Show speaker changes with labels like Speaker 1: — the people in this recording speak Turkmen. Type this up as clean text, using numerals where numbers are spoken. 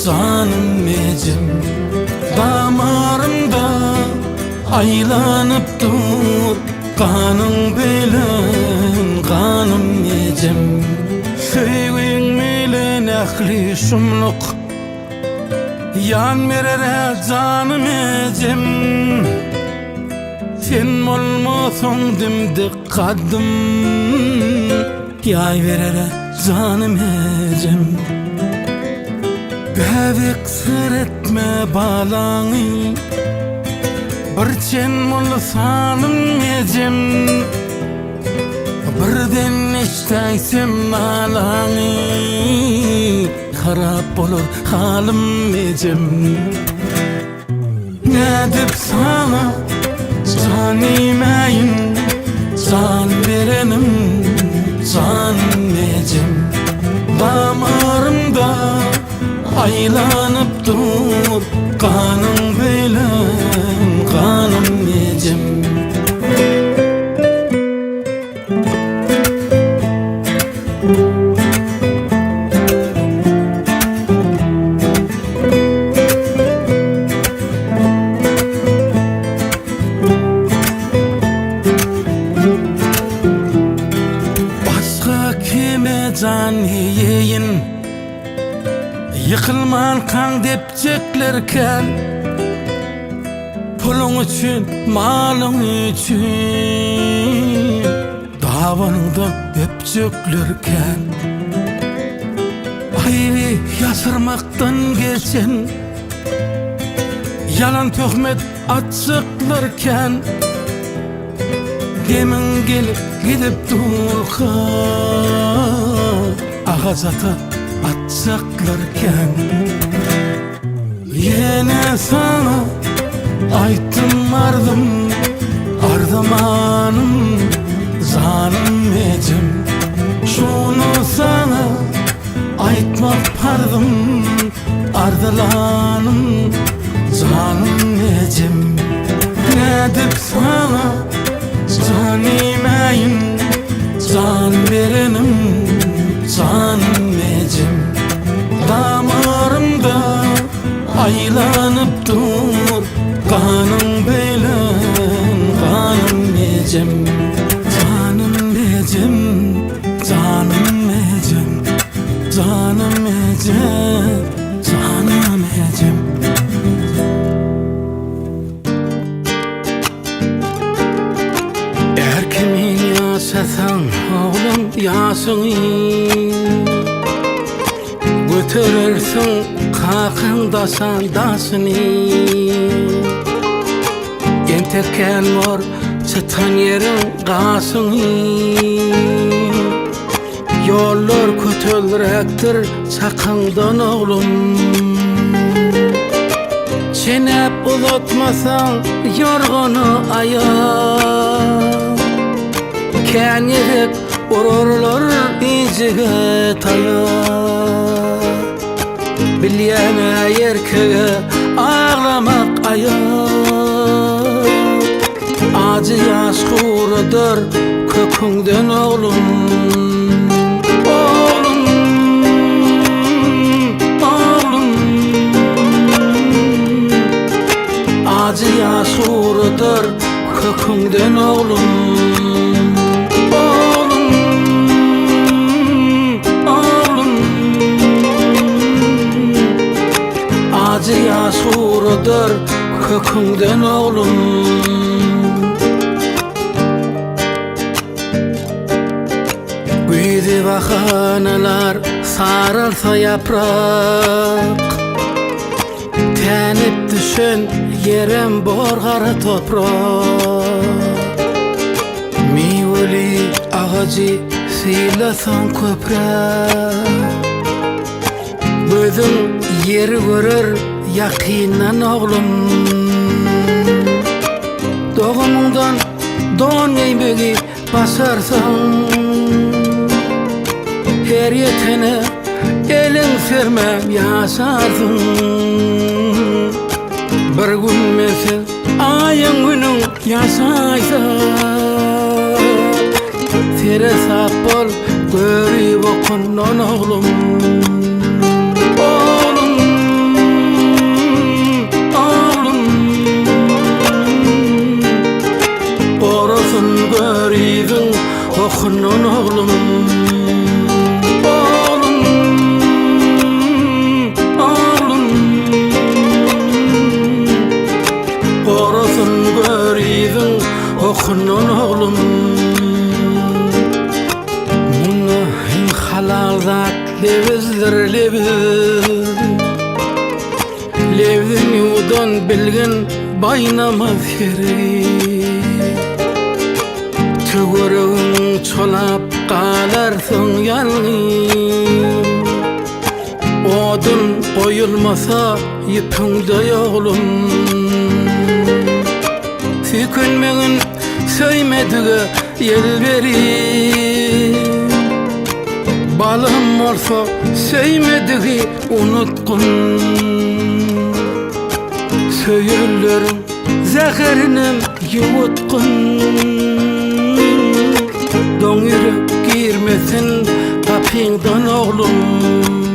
Speaker 1: janym ejem Damarymda aýlanyp dur ganyň bilen ganym ejem Söýgiň bilen ähli şumluk Ýan berer-ä janym ejem Sen bolmasaň dimdik kaddym Ýaý berer-ä janym ejem Bäbek seretme balaňy Bir çen bolsanym ejem Birden eşdäýsem nalaňy Harap bolar halym ejem Nädip saňa jan diýmäýin Jan berenim janym ejem Damarymda aýlanyp dur Ganyň bilen ganym ejem. Başga kime jan diýeýin Ýykylmankaň depjekler kän Puluň üçin, malyň üçin Dabanyňdan öpjekler kän. Aýby ýaşyrmakdan geçen, Ýalan töhmet atjaklar kän. Demiň gelip gidip durka, Agaç ata atjaklar kän. Ýene saňa aýtdym arzym, Arzamanym janym ejem. Şuny saňa aýtmak parzym, Arzylanym janym ejem. Nädip saňa jan diýmäýin, Jan berenim janym ejem. Damarymda aýlanyp dur ganyň bilen ganym ejem. Janym ejem, janym ejem, janym ejem, janym ejem. Är kimin ýaşasaň oglan ýaşyňy Göterersiň kakaň daşan daşyny Entek kän bor çytan ýeriň gaşyňy Ýollar kötelräkdir çakyňdan oglum. Çenäp uzatmasaň ýorgany aýak. Kän gezek urarlar injige taýak. Bilýäň-ä erkege aglamak aýap. Ajy ýaş guradar köküňden oglum. Oglum, oglum. Ajy ýaş guradar köküňden oglum. Oglum, oglum. Ajy ýaş guradar köküňden oglum. Güýzi bahanalar saralsa ýaprak Tänip düşen ýerem bor gara toprak Miweli agajy sylasaň köpräk Gözüň ýeri görer ýakyndan oglum. Doganyňdan don geýmegi başarsaň, her ýetene eliň sermän ýaşarsyň. Bir gün mensiz aýyň günüň ýaşaýsa, Seresap bol görip okundan oglum. Oglum. Bilgin baýnamaz hergiz. Töweregiň çolap galarsyň ýalňyz. Odun goýulmasa ýüpüňde oglum. Süýkenmegin söýmedige ýel berir. Balym bolsa söýmedigi unutgyn. Söýenleriň zäherinem ýuwutgyn. Doň ýürek girmesin gapyňdan oglum.